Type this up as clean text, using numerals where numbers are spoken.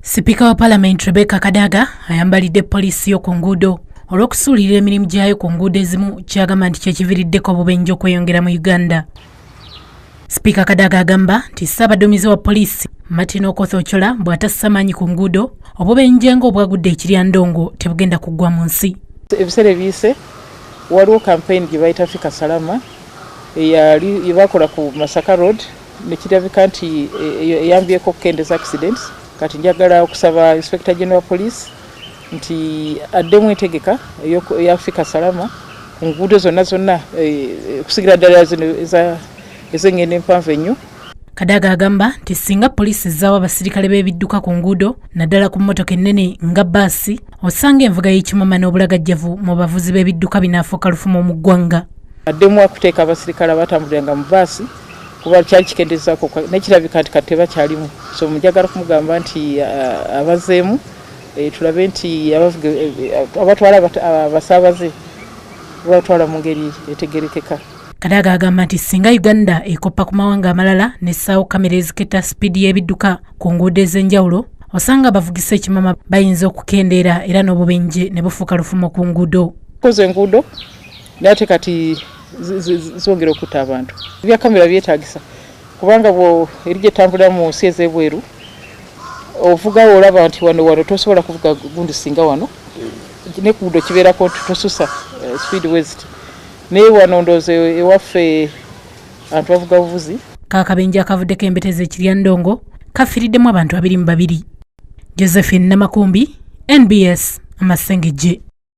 Sipiika wa Palamenti Rebecca Kadaga ayambalidde poliisi y'oku nguudo olw'okusuulirira emirimu gyayo ku nguudo ezimu, kyagamba nti kyekiviiriddeko obubenje okweyongera mu Uganda. Sipiika Kadaga agamba nti Ssaabaduumizi wa poliisi Martin Okoth Ochola bw'atassa maanyi ku nguudo, obubenje ng'obwagudde e Kiryandongo tebugenda kuggwa mu nsi. Ebiseera ebiyise waliwo campaign gye bayita Fika Salama eyali yebakola ku Masaka Road, nekirabika nti eyambyeko okukendeza accidents. Kati njagala okusaba Inspector General Police nti addemu entegeka eya Fika Salama ku nguudo zonna zonna, okusigira ddala zino ez'engendo empanvu ennyo. Kadaga agamba nti singa poliisi ezzaawo abasirikale b'ebidduka ku nguudo, naddala ku mmotoka ennene nga bbaasi, osanga envuga y'ekimama n'obulagajjavu mu bavuzi b'ebidduka binaafuuka lufumo mu ggwanga. Addemu akuteeka abasirikale abatambuliranga mu bbaasi, kuba kyali kikendezaako, nekirabika nti kati tebakyalimu. So njagala kumugamba nti abazeemu, tulabe nti abatwala abasaabaze batwala mu ngeri etegerekeka. Kadaga agamba nti singa Uganda ekoppa ku mawanga amalala n'essaawo kamera eziketta sipiidi y'ebidduka ku nguudo ez'enjawulo, osanga abavugisa ekimama bayinza okukendeera era n'obubenje ne bufuuka lufumo ku nguudo. Koza enguudo, naye ate kati zongera okutta abantu. Ebya kamera byetaagisa, kubanga eri gyetambulira mu nsi ez'ebweru, ovugawo olaba nti wano wano tosobola kuvuga gundi singa wano ne ku nguudo kibeerako nti tosusa speed west, naye wano ndowooza ewaffe abantu bavuga buvuzi. Kaakabenje akavuddeko embetezi e Kiryandongo kafiiriddemu abantu 22. Josephine Namakumbi, NBS, Amasengejje.